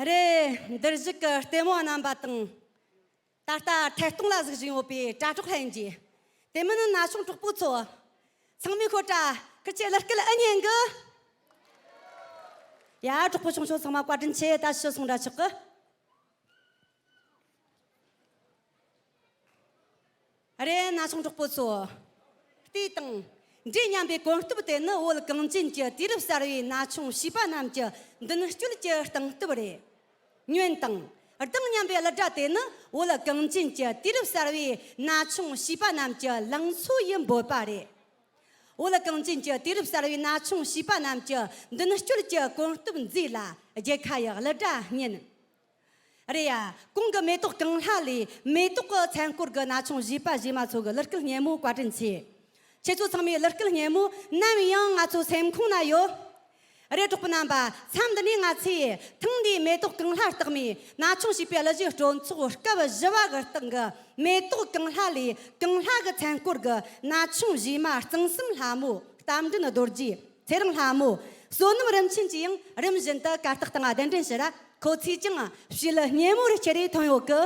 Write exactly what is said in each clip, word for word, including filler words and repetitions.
རེད། འདིར་བཞུགས་ཀྱི་ལྟད་མོ་བ་རྣམ་པ་དང་། ད་ལྟ་ཐད་གཏོང་ལ་གཟིགས་བཞིན་ཡོད་པའི་དྲ་གྲོགས་ལྷན་རྒྱས། དེ་མིན་ན་ཆུང་གྲོགས་པོ་ཚོ། ཚང་མའི་ཁོ་ཏྲ་ཁིར་ཆེ་གླུ་སྐད་ཨེ་ཉན་གི། ཡ། གྲོགས་པོ་ཆུང་ཆུང་ཚང་མ་བཀའ་དྲིན་ཆེ། ད་ཕྱི་སོང་འདྲ་ཆོག་གི། རེད། ན་ཆུང་གྲོགས་པོ་ཚོ། བལྟས་དང་། འདྲེས་སྙམ་པའི་གོམ་སྟབས་དེ་ནི་བོད་གངས་ཅན་གྱི་དུས་རབས་གསར་བའི་ན་ཆུང་བྱིས་པ་རྣམས་ཀྱི་མདུན་སྐྱོད་ཀྱི་སྟངས་སྟབས་རེད། ཉོན་དང་། ལྡང་སྙམ་པའི་གླུ་སྒྲ་དེ་ནི་བོད་གངས་ཅན་གྱི་དུས་རབས་གསར་བའི་ན་ཆུང་བྱིས་པ་རྣམས་ཀྱི་ལང་ཚོ་ཡི་འབོད་པ་རེད། བོད་གངས་ཅན་གྱི་དུས་རབས་གསར་བའི་ན་ཆུང་བྱིས་པ་རྣམས་ཀྱི་མདུན་སྐྱོད་ཀྱི་གོམ་སྟབས་མཛེས་ལ་རྒྱལ་ཁ་ཡི་གླུ་སྒྲ་སྙན། རེད་ཡ། གོང་གི་མེ་ཏོག་ཀུན་ལྷ་ལས་མེ་ཏོག་གི་མཚན་སྐོར་གྱི་ན་ཆུང་བྱིས་པ་བྱིས་མ་ཚོ་གི་གླུ་སྐད་སྙན་མོ་བཀའ་དྲིན་ཆེ། ཁྱེད་ཚོ་ཚང་མའི་གླུ་སྐད་སྙན་མོ་ནམ་ཡང་ང་ཚོ་སེམས་ཁོང་ན་ཡོད། རེད། གྲོགས་པོ་རྣམ་པ། མཚམས་འདི་ནས་ང་ཚོས་ཐེངས་འདིའི་མེ་ཏོག་ཀུན་ལྷ་རྟགས་མའི་ན་ཆུང་བྱིས་པའི་གླུ་གཞས་སྤྲོ་ཚོགས་སྐབས་བཞི་བ་གི་སྟེང་གི་མེ་ཏོག་ཀུན་ལྷ་ལས་ཀུན་ལྷ་གི་མཚན་སྐོར་གྱི་ན་ཆུང་བྱིས་མ་གཙང་གསུམ་ལྷ་མོ་རྟ་མགྲིན་རྡོ་རྗེ། ཚེ་རིང་ལྷ་མོ། བསོད་ནམས་རིམ་ཆེན་གྱིས་ཡང་རིམ་བཞིན་དུ་གར་སྟེགས་སྟེང་གདན་འདྲེན་ཞུ་ར། ཁོ་ཚོས་ཀྱང་བྱིས་གླུ་སྙན་མོ་རེ་ཁྱེར་རེ་ཐོན་ཡོད་གི།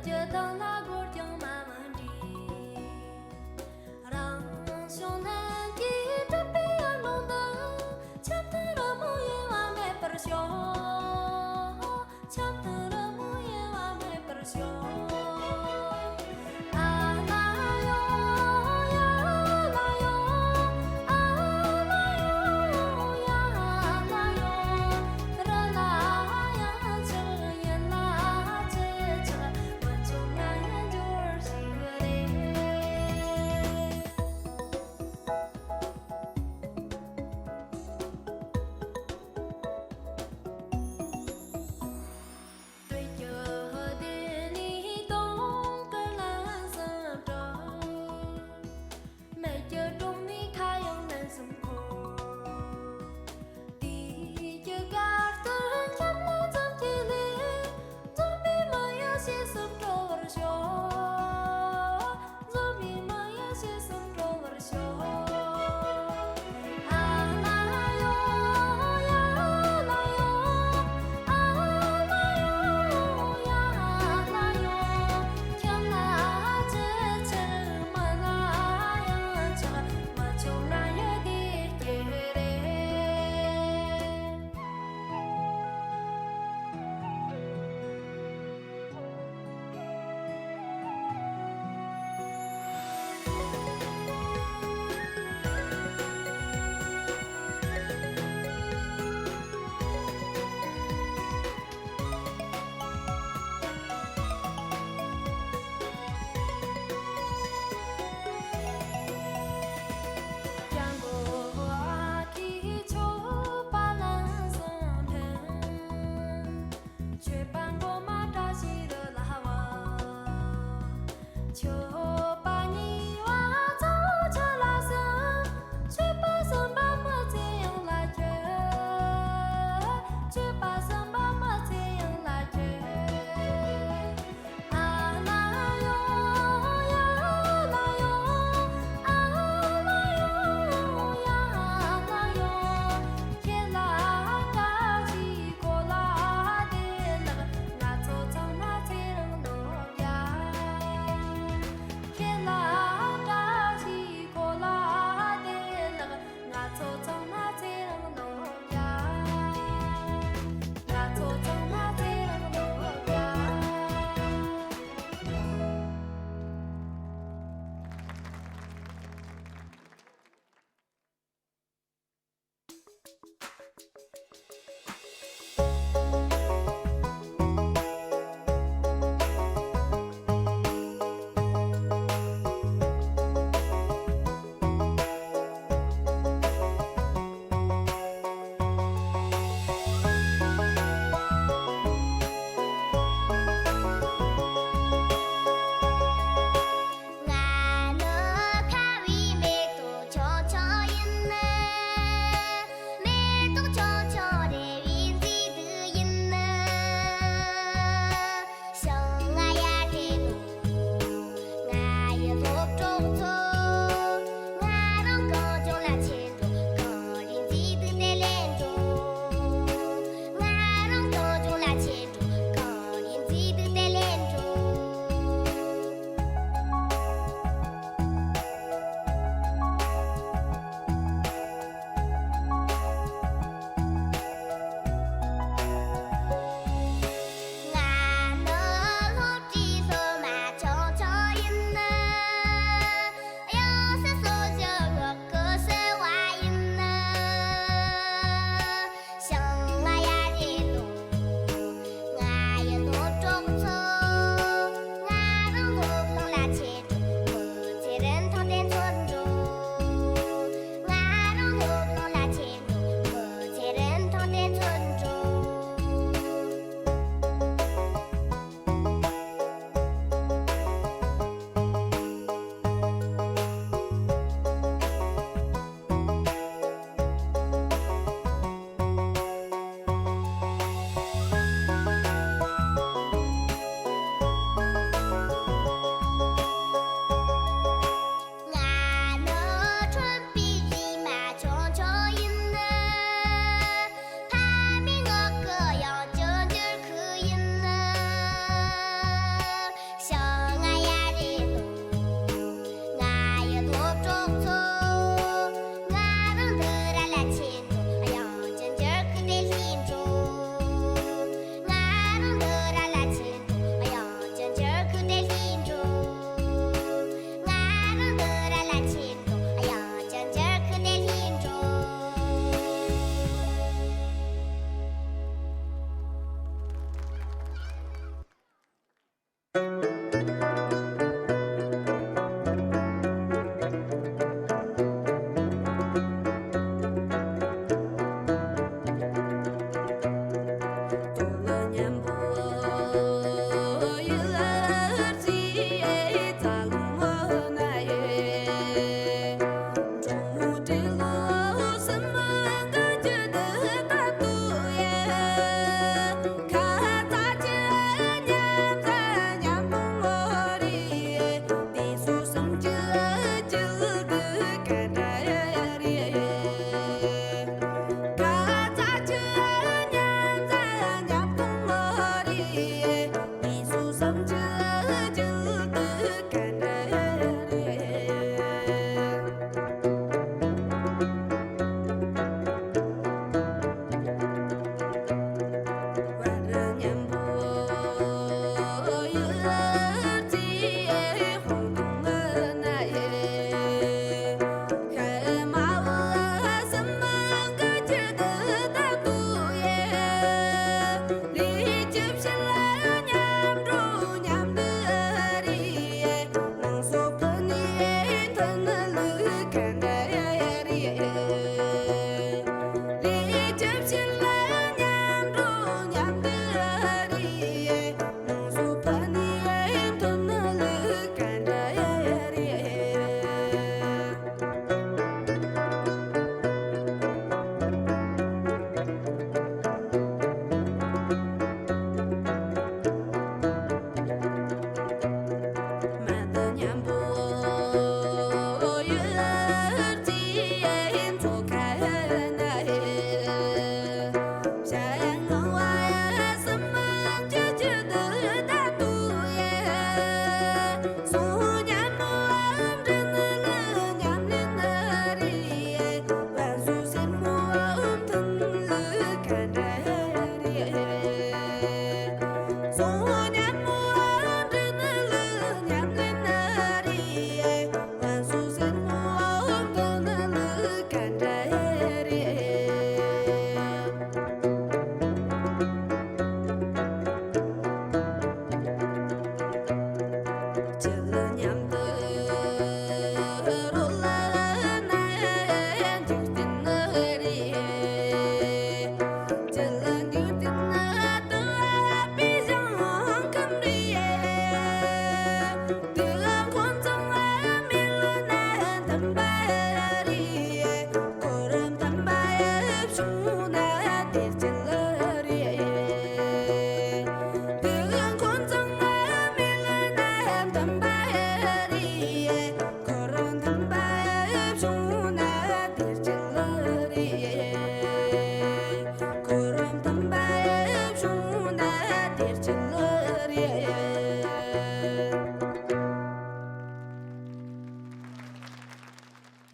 ཡི་དྭགས་ལ་སྒོར་ཀྱང་མ་མི་འདྲི། རང་བྱུང་སྨན་གྱིས་གྲུབ་པའི་ཡར་ཀླུང་འདི། ཆབ་ཏུ་རི་མོ་ཡེ་བ་མེད་པར་ཤོག། ཆབ་ཏུ་རི་མོ་ཡེ་བ་མེད་པར་ཤོག། ཨ་ལ་ཡོ་ཡ་ལ་ཡོ། ཨ་ལ་ཡོ་ཡ་ལ་ཡོ། རི་ལ་ཡ་ཆགས་ཡུལ་ལ་ཅི་ཆགས། མི་ཆོག་ང་ཡི་འབྱོར་ཞིག་རེད། སྟོད་ཀྱི་སྡེ་ནི་དུང་དཀར་ལ་ཟངས་དྲ། སྨད་ཀྱི་གྲོང་ནི་ཁ་གཡང་ལན་གསུམ་འཁོར། དུས་ཀྱི་སྐར་སྟོན་འཁྱམས་ལ་འཛུམ་གྱིས་ལེན། འཛུམ་པའི་མི་ཡུལ་ཕྱིས་སུ་འགྲོ་བར་ཤོག། འཛུམ་པའི་མི་ཡུལ་ཕྱིས་སུ་འགྲོ་བར་ཤོག། ཨ་ལ་ཡོ་ཡ་ལ་ཡོ། ཨ་ལ་ཡོ་ཡ་ལ་ཡོ། ཁྱིམ་ལ་ཅི་ཆགས། མི་ལ་ཡང་ཆགས། མི་ཆོག་ང་ཡི་བདེ་སྐྱིད་རེད།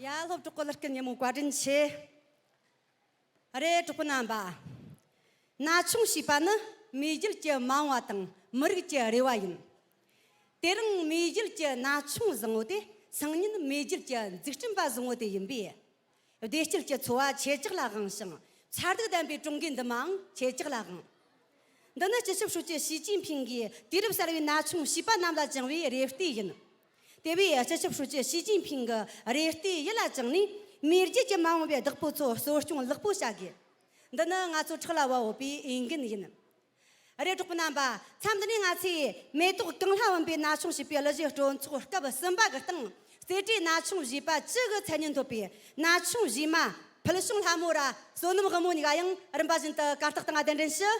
ཡ། སློབ་གྲོགས་ཀུན་ལ་སྐུ་ཉིད་མོ་བཀའ་དྲིན་ཆེ། རེད། གྲོགས་པོ་རྣམ་པ། ན་ཆུང་ཞེས་པ་ནི་མེས་རྒྱལ་གྱི་མ་འོངས་པ་དང་མི་རིགས་ཀྱི་རེ་བ་ཡིན། དེ་རིང་མེས་རྒྱལ་གྱི་ན་ཆུང་བཟང་བོ་དེ་སང་ཉིན་མེས་རྒྱལ་གྱི་འཛུགས་སྐྲུན་པ་བཟང་བོ་དེ་ཡིན་པས། བདེ་སྐྱིད་ཀྱི་འཚོ་བ་ཁྱེད་ཅག་ལ་དབང་ཞིང་། མཚར་སྡུག་ལྡན་པའི་ཀྲུང་གོའི་འདུན་མའང་ཁྱེད་ཅག་ལ་དབང་། འདི་ནི་སྤྱི་ཁྱབ་ཧྲུའུ་ཅི་ཞི་ཅིན་ཕིང་གིས་དུས་རབས་གསར་བའི་ན་ཆུང་བྱིས་པ་རྣམས་ལ་བཅངས་པའི་རེ་ལྟོས་ཡིན། དེ་བས་སྤྱི་ཁྱབ་ཧྲུའུ་ཅི་ཞི་ཅིན་ཕིང་གི་རེ་ལྟོས་ཡིད་ལ་བཅངས་ནས། མེས་རྒྱལ་གྱི་མ་འོངས་པའི་བདག་པོ་ཚོ་གསོ་སྐྱོང་ལེགས་པོ་བྱ་དགོས། འདི་ནི་ང་ཚོ་ཕྲག་ལ་བབ་ཡོད་པའི་འོས་འགན་ཡིན། རེད། གྲོགས་པོ་རྣམ་པ། མཚམས་འདི་ནས་ང་ཚོས་མེ་ཏོག་གང་ལྷ་འོན་པའི་ན་ཆུང་བྱིས་པའི་གླུ་གཞས་སྤྲོ་ཚོགས་སྐབས་གསུམ་པ་གི་སྟེང་། རྩེ་གྲས་ན་ཆུང་བྱིས་པ་བཅུ་གི་མཚན་སྙན་ཐོབ་པའི་ན་ཆུང་བྱིས་མ་ཕུལ་བྱུང་ལྷ་མོ་ར་བསོད་ནམས་དབང་མོ་གཉིས་ཀ་ཡང་རིམ་པ་བཞིན་དུ་གར་སྟེགས་སྟེང་ང་གདན་འདྲེན་ཞུ།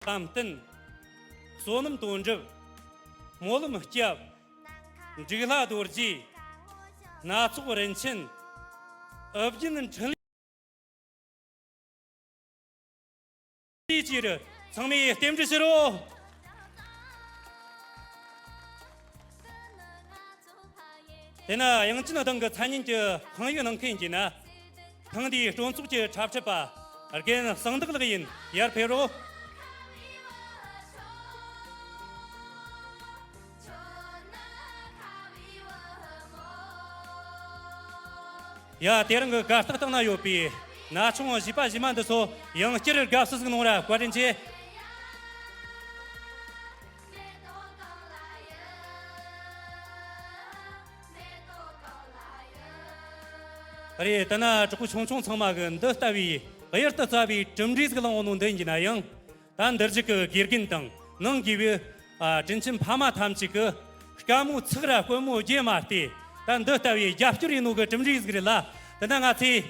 གཏམ་བསྟན། བསོད་ནམས་དོན་གྲུབ། སྨོན་ལམ་སྐྱབས། འབྲུག་ལྷ་རྡོ་རྗེ། སྣ་ཚོགས་རིན་ཆེན། ཨུ་རྒྱན་འཕྲིན་ལས་བཅས་རུ་ཚང་མས་རྟེན་འབྲེལ་ཞུ་རོགས། དེ་ན་དབྱངས་ཅན་གདངས་ཀྱི་མཚན་སྙན་གྱི་ཕང་ཡིག་གནང་མཁན་གྱི་ན། ཐེངས་འདིའི་སྤྲོ་ཚོགས་ཀྱི་འཁྲབ་ཁྲིད་པ་རྒན་གསང་བདག་ལགས་ཡིན། ཡར་ཕེབས་རོགས། ཡ། དེ་རིང་གི་གར་སྟེགས་སྟེང་ན་ཡོད་པའི་ན་ཆུང་བྱིས་པ་བྱིས་མ་འདི་ཚོ་ཡང་བསྐྱར་དགའ་བསུ་ཟིག་གནང་ར་བཀའ་དྲིན་ཆེ། རེད། ད་ན་གྲོགས་པོ་ཆུང་ཆུང་ཚང་མ་གི་འདི་ལྟ་བུའི་གཡུར་དུ་ཟ་བའི་གྲུབ་འབྲས་ཟིག་བླངས་ཡོང་ནོ་འདི་ཡིན་གྱི་ན་ཡང་། ད་འདིར་གཅིག་གི་དགེ་རྒན་དང་ནང་དགེ་བའི་ཨ་དྲིན་ཆེན་ཕ་མ་ཐམས་ཅད་ཀྱི་དཀའ་མོའི་ཚིག་ར་དཀོན་མོའི་རྒྱན་མ་སྟེ། ད་འདི་ལྟ་བུའི་རྒྱབ་སྐྱོར་ཡིན་ནོ་གི་གྲུབ་འབྲས་ཟིག་རེད་ལ། དེ་ན་ང་ཚོས་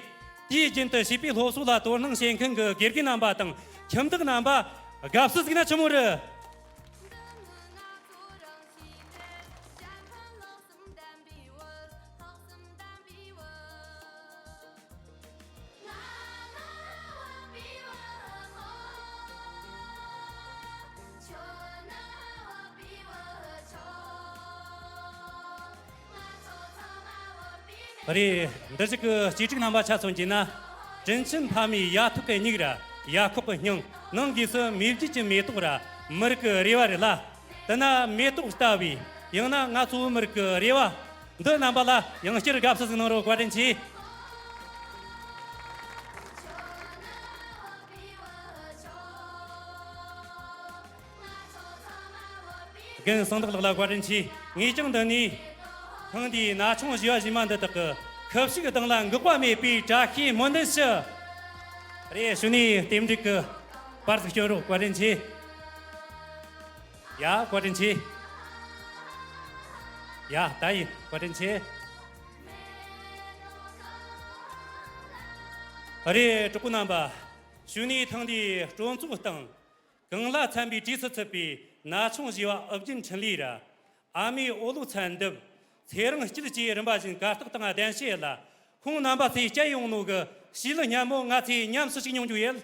དུས་རྒྱུན་དུ་བྱིས་པའི་སློབ་གསོ་ལ་དོ་སྣང་བྱེད་མཁན་གྱི་དགེ་རྒན་རྣམ་པ་དང་ཁྱིམ་བདག་རྣམ་པ་དགའ་བསུ་ཟིག་ན་ཆི་མོ་རེད། རེད། འདིར་བཞུགས་ཀྱི་གཅེས་ཕྲུག་རྣམ་པ་ཆ་མཚོན་གྱིས་ན། དྲིན་ཆེན་ཕ་མའི་ཡ་ཐོག་གི་མྱིག་ར་ཡ་ཁོག་གི་སྙིང་། ནང་སྒོས་སུ་མེས་རྒྱལ་གྱི་མེ་ཏོག་ར་མི་རིགས་ཀྱི་རེ་བ་རེད་ལ། དེ་ན་མེ་ཏོག་ལྟ་བུའི་ཡང་ན་ང་ཚོ་བོད་མི་རིགས་ཀྱི་རེ་བ་འདི་རྣམ་པ་ལ་ཡང་བསྐྱར་དགའ་བསུ་ཟིག་གནང་རོགས། བཀའ་དྲིན་ཆེ། རྒན་གསང་བདག་ལགས་ལ་བཀའ་དྲིན་ཆེ། ངས་ཀྱང་འདི་ནས་ཐེངས་འདིའི་ན་ཆུང་བྱིས་པ་བྱིས་མ་འདི་དག་གི་ཁུ་བྱུག་གདངས་ལ་འགག་པ་མེད་པའི་བཀྲ་ཤིས་སྨོན་འདུན་ཞུ། རེད། གཞུག་ནས་རྟེན་འབྲེལ་གྱི་པར་ཟིག་སྐྱོན་རོགས། བཀའ་དྲིན་ཆེ། ཡ། བཀའ་དྲིན་ཆེ། ཡ། ད་ཡིན། བཀའ་དྲིན་ཆེ། རེད། གྲོགས་པོ་རྣམ་པ། གཞུག་ནས་ཐེངས་འདིའི་སྤྲོ་ཚོགས་སྟེང་། གང་ལ་འཚམ་པའི་གྲས་སུ་ཚུད་པའི་ན་ཆུང་བྱིས་པ་ཨུ་རྒྱན་འཕྲིན་ལས་ར། ཨ་མའི་འོ་ལོ་ཚན་འདེབས། ཚེ་རིང་སྐྱིད་བཅས་རིམ་པ་བཞིན་གར་སྟེགས་སྟེང་གདན་ཞུས་ཡོད་ལ། ཁོང་རྣམ་པ་ཚོས་བསྐྱལ་ཡོང་ནོ་གི་བྱིས་གླུ་སྙན་མོ་ང་ཚོས་ཉམས་སུ་ཞིག་མྱོང་རྒྱུ་ཡོད།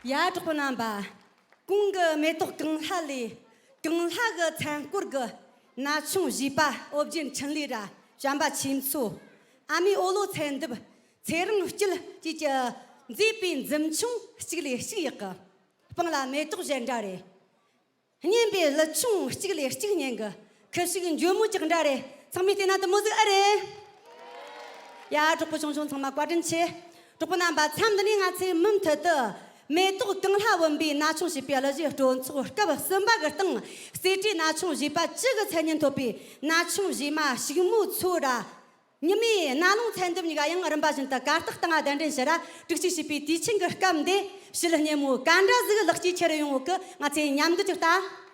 ཡ། གྲོགས་པོ་རྣམ་པ། གོང་གི་མེ་ཏོག་གངས་ལྷ་ལས། གངས་ལྷ་གི་མཚན་སྐོར་གི་ན་ཆུང་བཞི་པ། ཨོ་རྒྱན་འཕྲིན་ལས་ར་བྱམས་པ་ཆོས་མཚོ། ཨ་མའི་འོ་ལོ་ཚལ་འདབ། ཚེ་རིང་སྐྱིད་བཅས་ཀྱིས་མཛེས་པའི་འཛུམ་ཆུང་གཅིག་ལས་གཅིག་ཡག་གི། སྤང་ལ་མེ་ཏོག་གཞན་འདྲ་རེད། སྙན་པའི་གླུ་ཆུང་གཅིག་ལས་གཅིག་སྙན་གི། ཁུ་བྱུག་འཇོལ་མོ་ཅིག་འདྲ་རེད། ཚང་མས་བལྟས་ན་དུ་མོ་ཟིག་ཨེ་རེད། ཡ། གྲོགས་པོ་ཆུང་ཆུང་ཚང་མ་བཀའ་དྲིན་ཆེ། གྲོགས་པོ་རྣམ་པ། མཚམས་འདི་ནས་ང་ཚོས་མུ་མཐུད་དུ་མེ་ཏོག་གངས་ལྷ་བུམ་པའི་ན་ཆུང་བཞི་པའི་གླུ་གཞས་སྤྲོ་ཚོགས་སྐབས་གསུམ་པ་གི་སྟེང་། རྩེ་གྲས་ན་ཆུང་བཞི་པ་བཅུ་གི་མཚན་སྙན་ཐོབ་པའི་ན་ཆུང་བཞི་མ་ཕྱུག་མོའི་མཚོ་ར། ཉི་མའི་གནམ་ལོ་ཚན་འདེབས་གཉིས་ཀ་ཡང་རིམ་པ་བཞིན་དུ་གར་སྟེགས་སྟེང་གདན་འདྲེན་ཞུ་ར། དྲུག་གཅིག་བྱས་པའི་དུས་ཆེན་གྱི་སྐབས་འདི་ཞི་ལྷག་སྙན་མོ་ག་འདྲ་ཟིག་ལག་སྐྱེས་ཁྱེར་ཡོང་ངོ་གི། ང་ཚོས་མཉམ་འདུས་ཀྱི་ལྟ།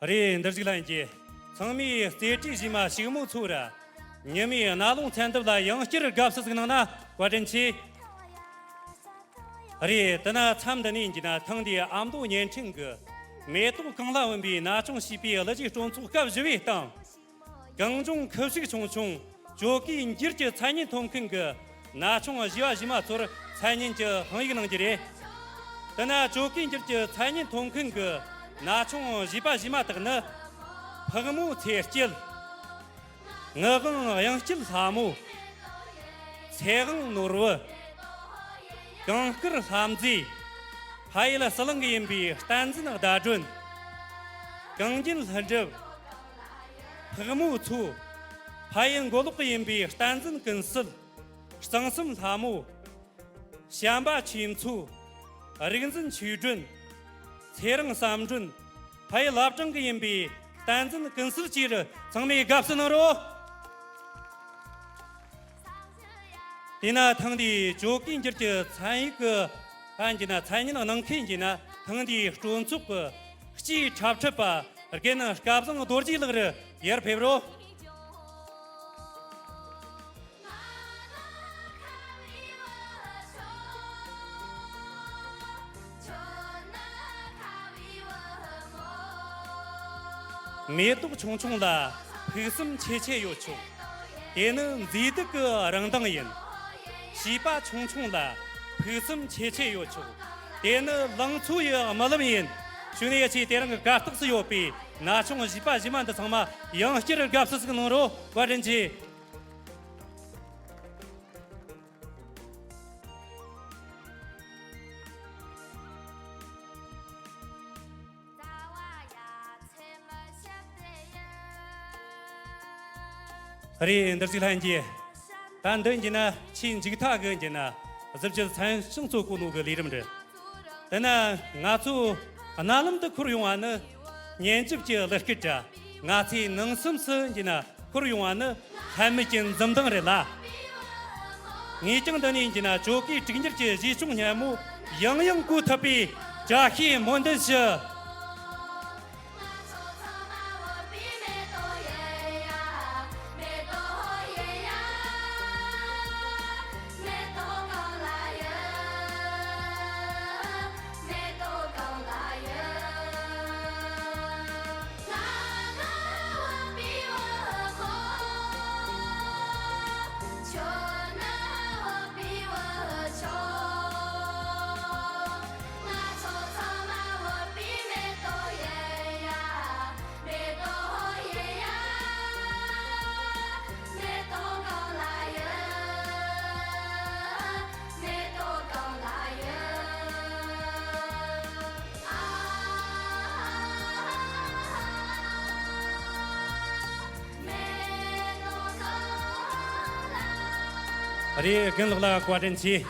རེད། འདིར་གཟིགས་ལྷན་རྒྱས། ཚང་མས་རྩེ་གྲས་གཞས་མ་ཕྱུག་མོ་ཚོར་ཉི་མའི་གནག་རླུང་ཚན་ཐབས་ལ་ཡང་བསྐྱར་དགའ་བསུ་ཟིག་གནང་ན་བཀའ་དྲིན་ཆེ། རེད། དེ་ན་མཚམས་འདི་ནས་ཡིན་གྱི་ན་ཐེངས་འདིའི་ཨ་མདོ་བརྙན་འཕྲིན་གྱི་མེ་ཏོག་གང་ལ་བུམ་པའི་ན་ཆུང་བྱིས་པའི་གླུ་གཞས་སྤྲོ་ཚོགས་སྐབས་བཞི་བའི་སྟེང་། གངས་ལྗོངས་ཁུ་བྱུག་ཆུང་ཆུང་ཇོ་ཀི་འགྱུར་གྱི་མཚན་སྙན་ཐོབ་མཁན་གྱི་ན་ཆུང་བྱིས་པ་བྱིས་མ་ཚོར་མཚན་སྙན་གྱི་དཔང་ཡིག་གནང་རྒྱུ་རེད། དེ་ན་ཇོ་ཀི་འགྱུར་གྱི་མཚན་སྙན་ཐོབ་མཁན་གྱི་ན་ཆུང་བྱིས་པ་བྱིས་མ་དག་ནི། ཕག་མོ་ཚེ་སྐྱིད། ངག་དབང་དབྱངས་སྐྱིད་ལྷ་མོ། ཚེ་དབང་ནོར་བུ། གངས་དཀར་ལྷ་མཛེས། ཕ་ཡུལ་ཟི་ལིང་གི་ཡིན་པའི་བསྟན་འཛིན་ཟླ་སྒྲོན། གངས་རྒྱན་ལྷུན་གྲུབ། ཕག་མོའི་མཚོ། ཕ་ཡུལ་མགོ་ལོག་གི་ཡིན་པའི་བསྟན་འཛིན་ཀུན་གསལ། གཙང་གསུམ་ལྷ་མོ། བྱམས་པ་ཆོས་མཚོ། རིག་འཛིན་ཆོས་སྒྲོན། ཚེ་རིང་བསམ་སྒྲོན། ཕ་ཡུལ་བླ་བྲང་གི་ཡིན་པའི་བསྟན་འཛིན་ཀུན་གསལ་བཅས་ཚང་མས་དགའ་བསུ་གནང་རོགས། དེས་ན་ཐེངས་འདིའི་ཇོ་ཀི་འགྱུར་གྱི་མཚན་ཡིག་གི་ཕན་གྱི་ན་མཚན་སྙན་གནང་མཁན་གྱི་ན་ཐེངས་འདིའི་སྤྲོ་ཚོགས་ཀྱི་སྤྱིའི་འཁྲབ་ཁྲིད་པ་རྒན་སྐལ་བཟང་རྡོ་རྗེ་ལགས་རུ་ཡར་ཕེབས་རོགས། མེ་ཏོག་ཆུང་ཆུང་ལ་ཕུགས་བསམ་ཆེ་ཆེ་ཡོད་ཆོག་དེ་ནི་མཛེས་སྡུག་གི་རང་མདངས་ཡིན། བྱིས་པ་ཆུང་ཆུང་ལ་ཕུགས་བསམ་ཆེ་ཆེ་ཡོད་ཆོག་དེ་ནི་ལང་ཚོ་ཡི་རྨི་ལམ་ཡིན། ཞུ་ནས་ཡ་ཆེ་དེ་རིང་གི་གར་སྟེགས་སུ་ཡོད་པའི་ན་ཆུང་བྱིས་པ་བྱིས་མ་འདི་ཚང་མ་ཡང་བསྐྱར་དགའ་བསུ་ཟིག་གནང་རོགས། བཀའ་དྲིན་ཆེ། རེད། འདིར་གཟིགས་ལྷན་རྒྱས། ད་འདི་ཡིན་ན་ཆེས་མཇུག་མཐའ་གི་ཡིན་ན་གཟི་བརྗིད་མཚན་བྱང་གཙོ་བོ་ནོ་གི་ལས་རིམ་རེད། དེ་ན་ང་ཚོ་རྣ་ལམ་དུ་འཁོར་ཡོང་བ་ནི་ཉན་རྒྱུ་གི་གླུ་སྐད་ར། ང་ཚོའི་ནང་སེམས་སུ་ཡིན་ན་འཁོར་ཡོང་བ་ནི་ལྷད་མེད་ཀྱི་འཛུམ་མདངས་རེད་ལ། ངས་ཀྱང་འདི་ནས་ཡིན་ན་ཇོ་ཀི་དྲུག་འགྱུར་གྱི་གཞས་ཆུང་སྙན་མོ་ཡང་ཡང་གོ་ཐུབ་པའི་བཀྲ་ཤིས་སྨོན་འདུན་ཞུ། རེད། རྒན་ལགས་ལ་བཀའ་དྲིན་ཆེ།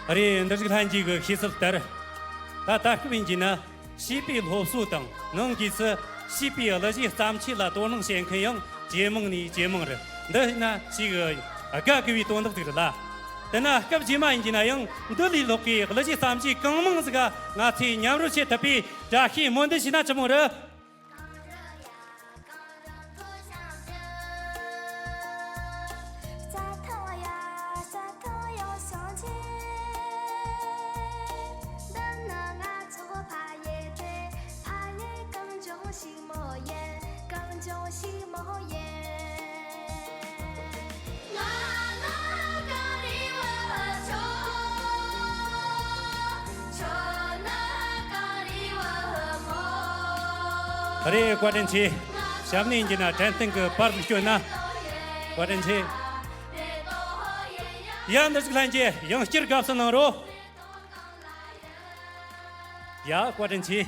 རེད། འདིར་གཟིགས་ལྷན་རྒྱས་ཀྱི་ཤེས་གསལ་ལྟར། ད་ལྟ་སྐབས་ཡིན་གྱི་ན་བྱིས་པའི་སློབ་གསོ་དང་ནང་སྒོས་སུ་བྱིས་པའི་གླུ་གཞས་བརྩམས་ཆོས་ལ་དོ་སྣང་བྱེད་མཁན་ཡང་ཇེ་མང་ནས་ཇེ་མང་རེད། འདི་ཡིན་ན་ཞིག་དགའ་དགོས་པའི་དོན་དག་ཅིག་རེད་ལ། དེ་ན་སྐབས་རྗེས་མ་ཡིན་གྱི་ན་ཡང་འདི་ལས་ལྷག་གི་གླུ་གཞས་བརྩམས་ཆོས་གང་མང་ཟིག་ང་ཚོས་མཉམ་རུབ་བྱེད་ཐུབ་པའི་བཀྲ་ཤིས་སྨོན་འདུན་ཞུས་ན་ཅི་མོ་རེད། རེད། བཀའ་དྲིན་ཆེ། གཤམ་ནས་ཡིན་གྱི་ན་དྲན་རྟེན་གྱི་པར་ཞིག་སྐྱོན་ན། བཀའ་དྲིན་ཆེ། ཡ་འདིར་གཟིགས་ལྷན་རྒྱས་ཡང་བསྐྱར་དགའ་བསུ་གནང་རོགས། ཡ་བཀའ་དྲིན་ཆེ།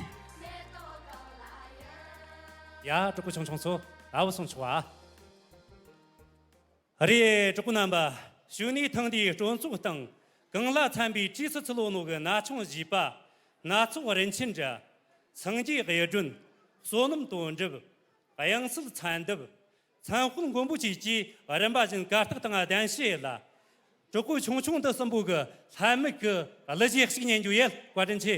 ཡ་གྲོགས་པོ་ཆུང་ཆུང་ཚོ་ཨ་བུ་སོང་ཆོག་ཨ། རེད། གྲོགས་པོ་རྣམ་པ། ཞུ་ནས་ཐེངས་འདིའི་སྤྲོ་ཚོགས་སྟེང་གང་ལ་འཚམ་པའི་བྲིས་སུ་ཚུལ་ལོ་ནོ་གི་ན་ཆུང་བྱིས་པ། སྣ་ཚོགས་རིན་ཆེན་སྒྲ། སངས་རྒྱས་གཡུ་སྒྲོན། བསོད་ནམས་དོན་གྲུབ། དབྱངས་གསལ་མཚན་ཐབས། མཚན་དཔལ་མགོན་པོ་བཅས་ཀྱིས་རིམ་པ་བཞིན་གར་སྟེགས་སྟེང་གདན་ཞུས་ཡོད་ལ། གྲོགས་པོ་ཆུང་ཆུང་འདི་གསུམ་པོ་གི་ལྷད་མེད་ཀྱི་གླུ་གཞས་ཤིག་ཉན་རྒྱུ་ཡོད། བཀའ་དྲིན་ཆེ།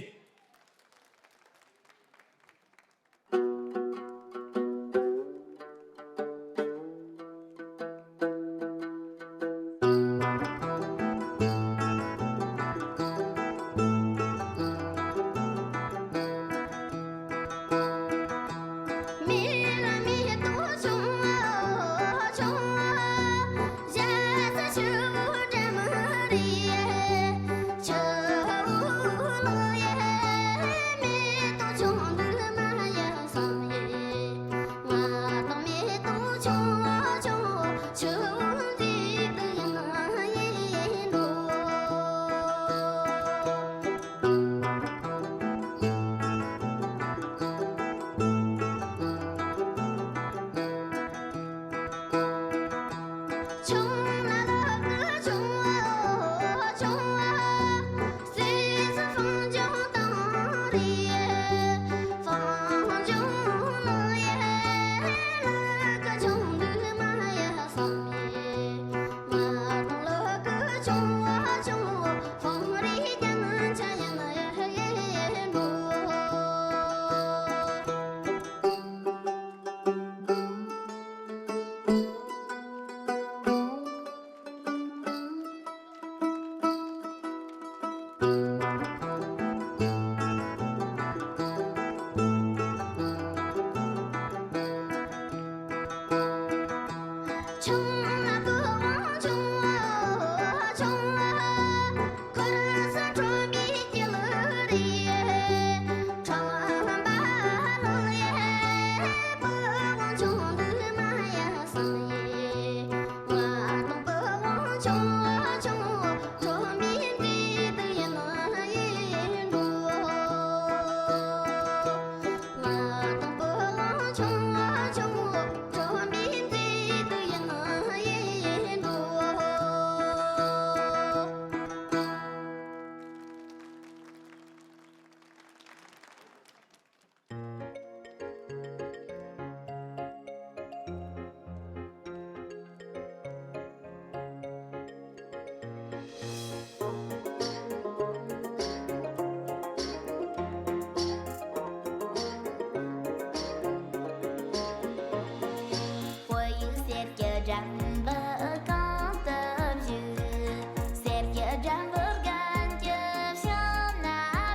འགྲམ་བུ་རྒན་གྱི་བྱང་ན་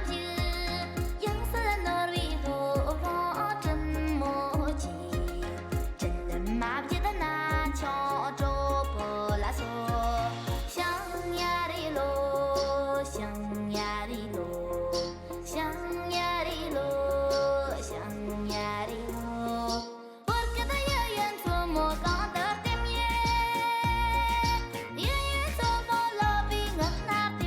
བཞུགས། ཡང་སྲིད་ནོར་བུའི་སློབ་དཔོན་དྲིན་མོ་ཆེ། དྲིན་མ་བརྗེད་ན་ཆོས་གྲོགས་པོ་ལ་གསོལ། ཞང་ཉ་རེ་ལོ། ཞང་ཉ་རེ་ལོ། ཞང་ཉ་རེ་ལོ། ཞང་ཉ་རེ་ལོ། བོད་ཀྱི་ཡུལ་ཡུལ་མཚོ་མོ་གང་དུ་ལྟེམ་ཡེ། ཡུལ་ཡུལ་མཚོ་མོ་ལོ་པའི་ངག་ན་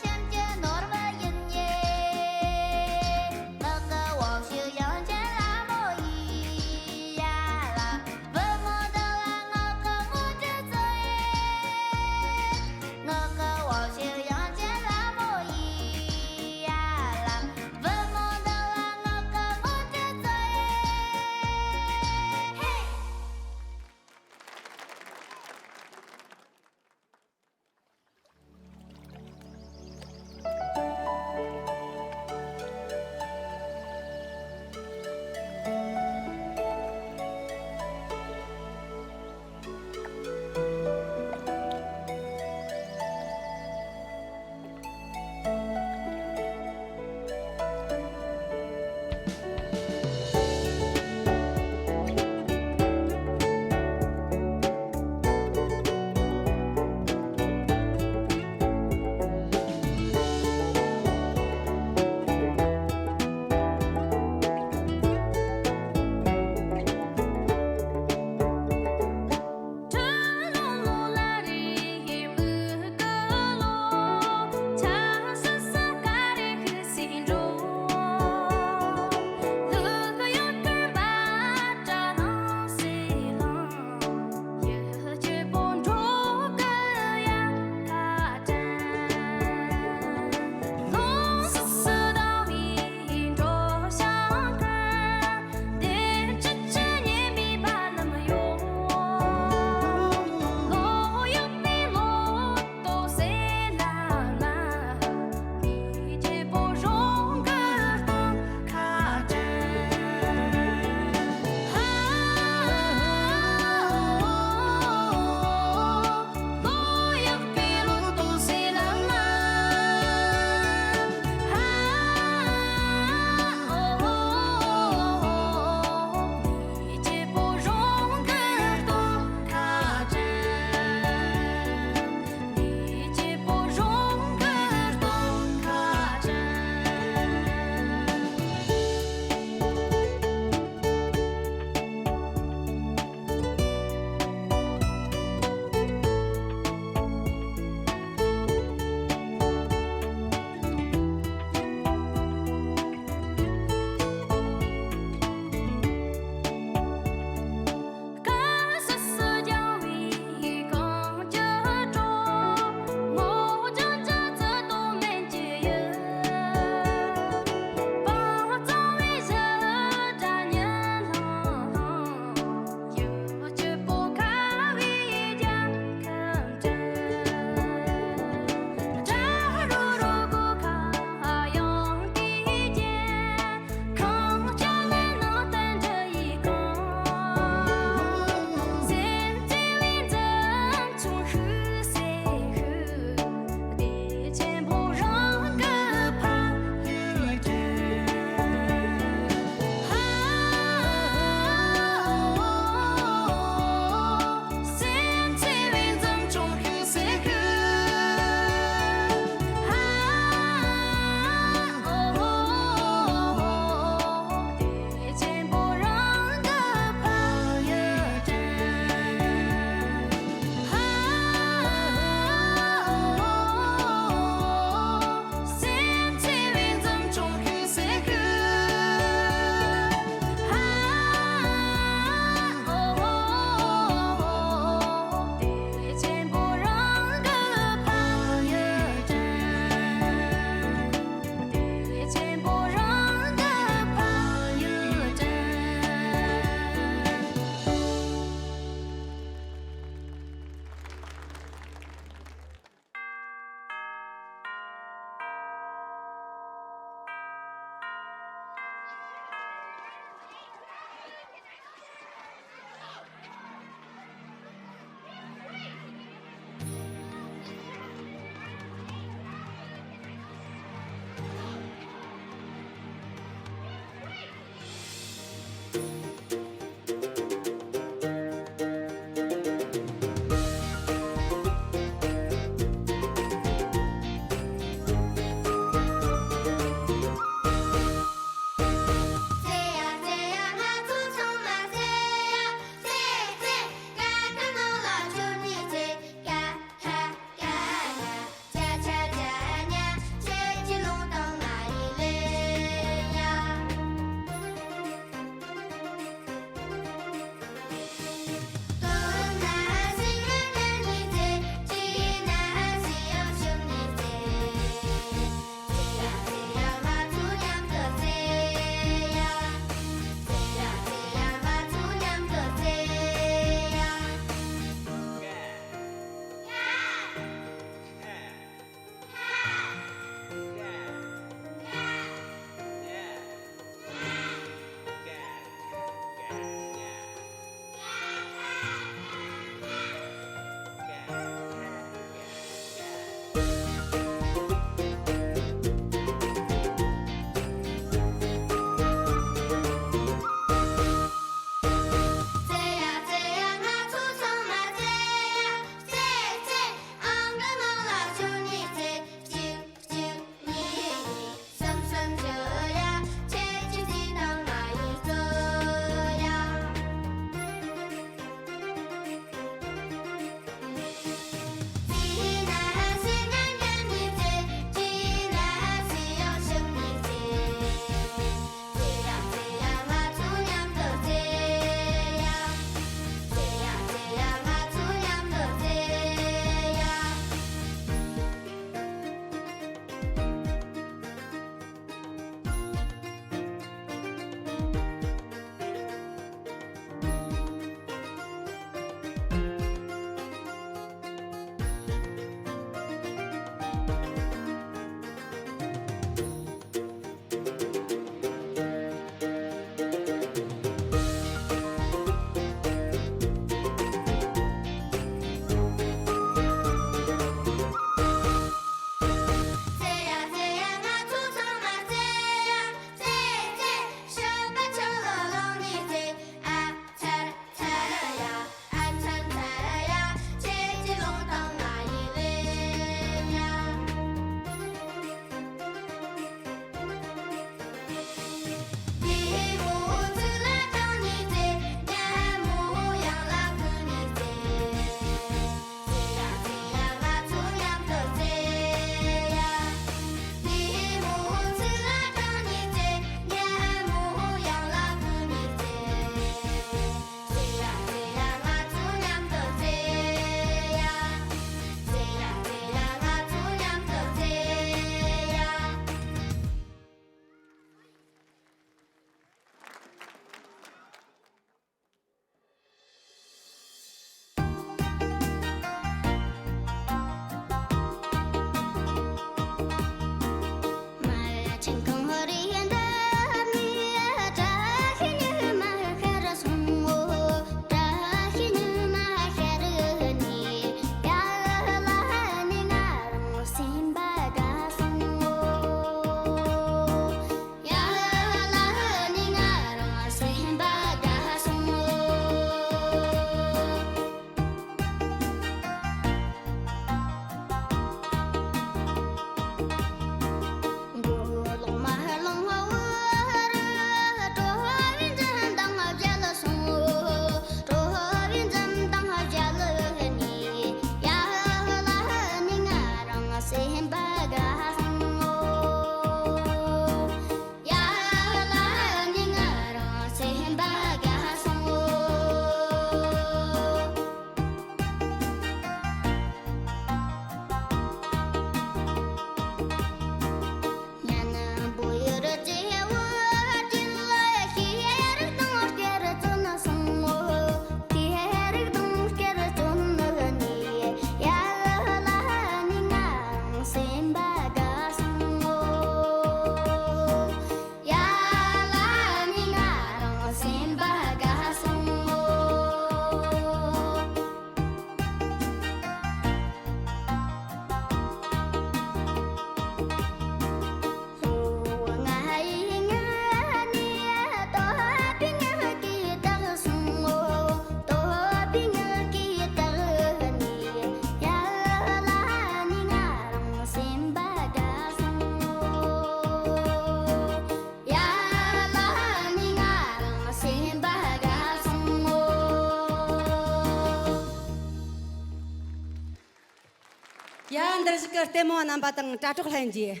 ད་འདིར་བཞུགས་ཀྱི་ལྟད་མོ་བ་རྣམ་པ་དང་དྲ་གྲོགས་ལྷན་རྒྱས།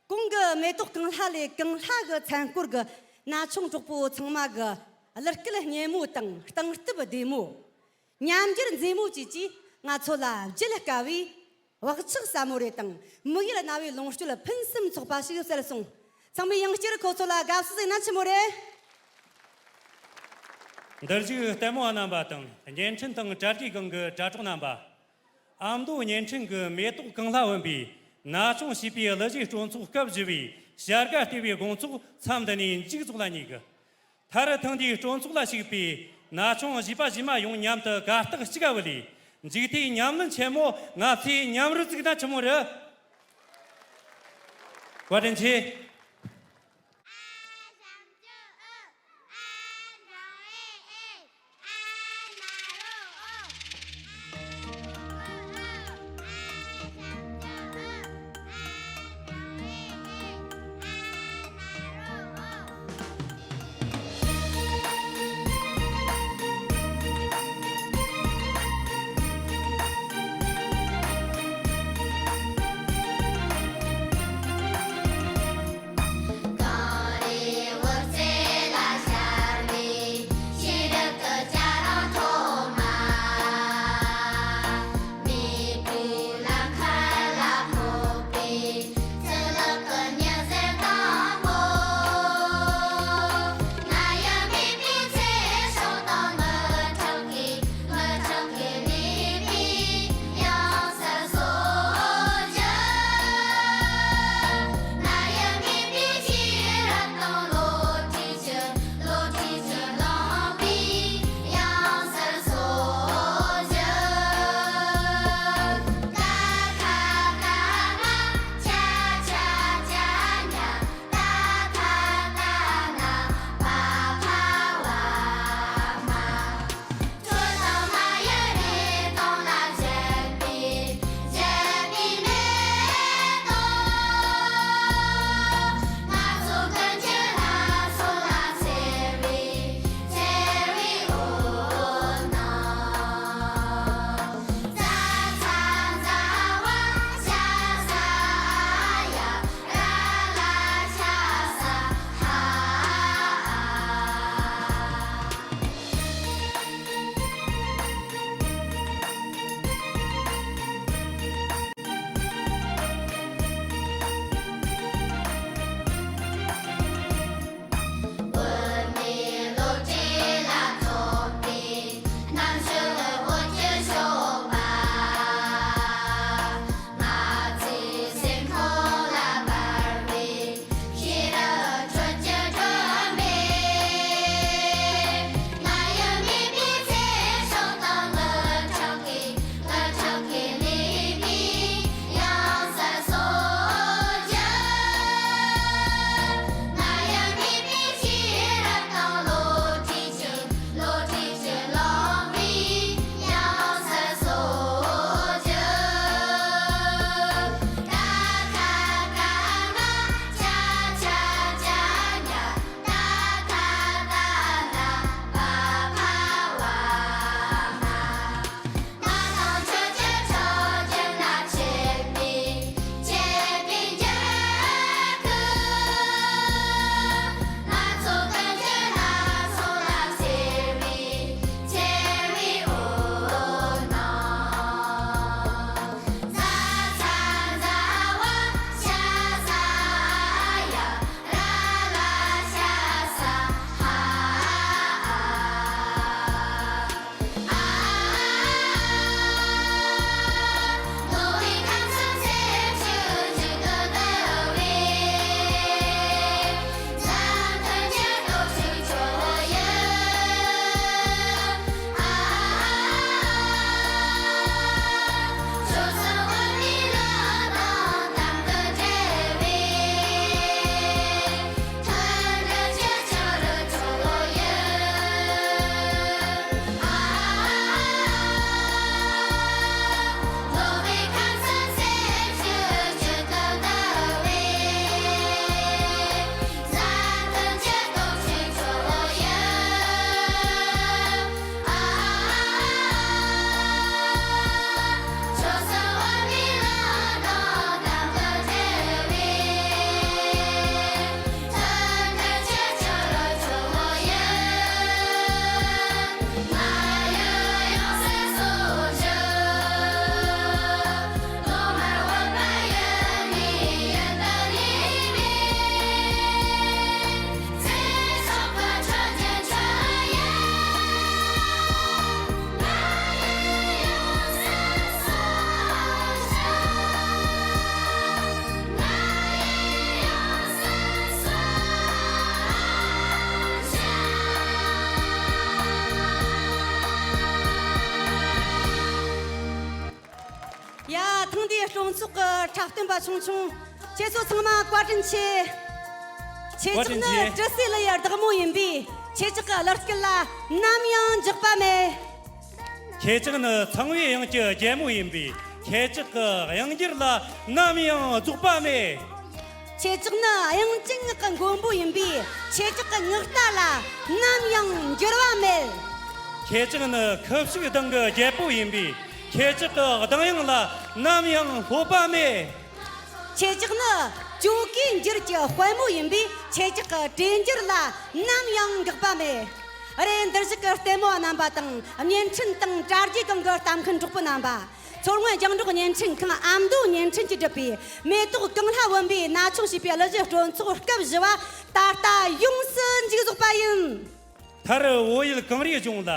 གོང་གི་མེ་ཏོག་གངས་ལྷ་ལས་གངས་ལྷ་གི་མཚན་སྐོར་གྱི་ན་ཆུང་གྲོགས་པོ་ཚང་མ་གི་གླུ་སྐད་སྙན་མོ་དང་གཏིང་སྟོབས་བདེ་མོ། ཉམས་འགྱུར་མཛེས་མོ་བཅས་ཀྱིས་ང་ཚོ་ལ་བརྗེད་དཀའ་བའི་བག་ཆགས་ཟབ་མོ་རེ་དང་། མིག་ཡིད་རྣ་བའི་ལོངས་སྤྱོད་ཕུན་སུམ་ཚོགས་པ་ཞིག་བསྩལ་སོང་། ཚང་མས་ཡང་བསྐྱར་ཁོ་ཚོ་ལ་དགའ་བསུ་ཟིག་ན་ཆི་མོ་རེད། འདིར་བཞུགས་ལྟད་མོ་བ་རྣམ་པ་དང་བརྙན་འཕྲིན་དང་དྲ་རྒྱའི་སྒང་གི་དྲ་གྲོགས་རྣམ་པ། ཨ་མདོ་བརྙན་འཕྲིན་གྱི་མེ་ཏོག་གངས་ལྷ་བུམ་པའི་ན་ཆུང་བྱིས་པའི་གླུ་གཞས་སྤྲོ་ཚོགས་སྐབས་བཞི་པའི་བྱ་དགའ་ལྟེ་བའི་དགོང་ཚོགས་མཚམས་འདི་ནས་མཇུག་རྫོགས་ལ་ཉེ་གི། མཐར་ཐེངས་འདིའི་སྤྲོ་ཚོགས་ལ་ཞུགས་པའི་ན་ཆུང་བྱིས་པ་བྱིས་མ་ཡོངས་མཉམ་དུ་དགའ་རྟགས་གཅིག་ག་བུ་ལས། མཇུག་མཐའི་ཉམས་ལེན་ཆེན་མོ་ང་ཚོས་མཉམ་རུབ་བཙུགས་ན་ཆི་མོ་རེད། བཀའ་དྲིན་ཆེ། འདིའི་སྤྲོ་ཚོགས་ཀྱི་འཁྲབ་སྟོན་པ་ཆུང་ཆུང་། ཁྱེད་ཚོ་ཚང་མ་བཀའ་དྲིན་ཆེ། ཁྱེད་ཅག་ནི་བཀའ་དྲིན་ཆེ། གྲི་སའི་ལུ་ཡི་བདག་མོ་ཡིན་པས། ཁྱེད་ཅག་གི་གླུ་སྐད་ལ་ནམ་ཡང་འཇག་པ་མེད། ཁྱེད་ཅག་ནི་ཚངས་པའི་དབྱངས་ཀྱི་རྒྱལ་མོ་ཡིན་པས། ཁྱེད་ཅག་གི་དབྱངས་འགྱུར་ལ་ནམ་ཡང་རྫོགས་པ་མེད། ཁྱེད་ཅག་ནི་དབྱངས་ཅན་ངག་གི་མགོན་པོ་ཡིན་པས། ཁྱེད་ཅག་གི་ངག་རྟ་ལ་ནམ་ཡང་འགྱུར་བ་མེད། ཁྱེད་ཅག་ནི་ཁུ་བྱུག་གདངས་ཀྱི་རྒྱལ་པོ་ཡིན་པས། ཁྱེད་ཅག་གི་གདངས་དབྱངས་ལ་ནམ་ཡང་ལྷོད་པ་མེད། ཁྱེད་ཅག་ནི་ཇོ་ཀའི་འགྱུར་གྱི་དཔལ་མོ་ཡིན་པས། ཁྱེད་ཅག་གི་གྲོས་འགྱུར་ལ་ནམ་ཡང་འགག་པ་མེད། རེད། འདིར་བཞུགས་ཀྱི་ལྟད་མོ་བ་རྣམ་པ་དང་། བརྙན་འཕྲིན་དང་དྲ་རྒྱའི་སྒང་གི་ལྟ་མཁན་གྲོགས་པོ་རྣམ་པ། མཚོ་སྔོན་རྒྱང་སྒྲོག་བརྙན་འཕྲིན་ཁང་ཨ་མདོ་བརྙན་འཕྲིན་གྱིས་བསྒྲུབས་པའི་མེ་ཏོག་གངས་ལྷ་བུམ་པའི་ན་ཆུང་ཞེས་པའི་གླུ་གཞས་སྤྲོ་ཚོགས་སྐབས་བཞི་བ་ད་ལྟ་ཡོངས་སུ་མཇུག་རྫོགས་པ་ཡིན། མཐར་བོད་ཡུལ་གངས་རིའི་ལྗོངས་ལ་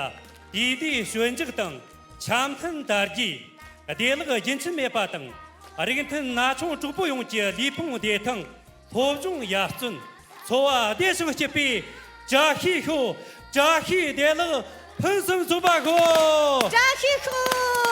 དུས་བདེ་ཞོད་འཇགས་དང་། འཆམ་མཐུན་དར་རྒྱས། བདེ་བླག་རྒྱུན་ཆད་མེད་པ་དང་། རིགས་མཐུན་ན་ཆུང་གྲོགས་པོ་ཡོངས་ཀྱི་ལུས་ཕུང་བདེ་ཐང་། སློབ་སྦྱོང་ཡར་བརྩོན། འཚོ་བ་བདེ་ཞིང་སྐྱིད་པའི་བཀྲ་ཤིས་ཤོག་བཀྲ་ཤིས་བདེ་ལེགས་ཕུན་སུམ་ཚོགས་པ་ཤོག་བཀྲ་ཤིས་ཤོག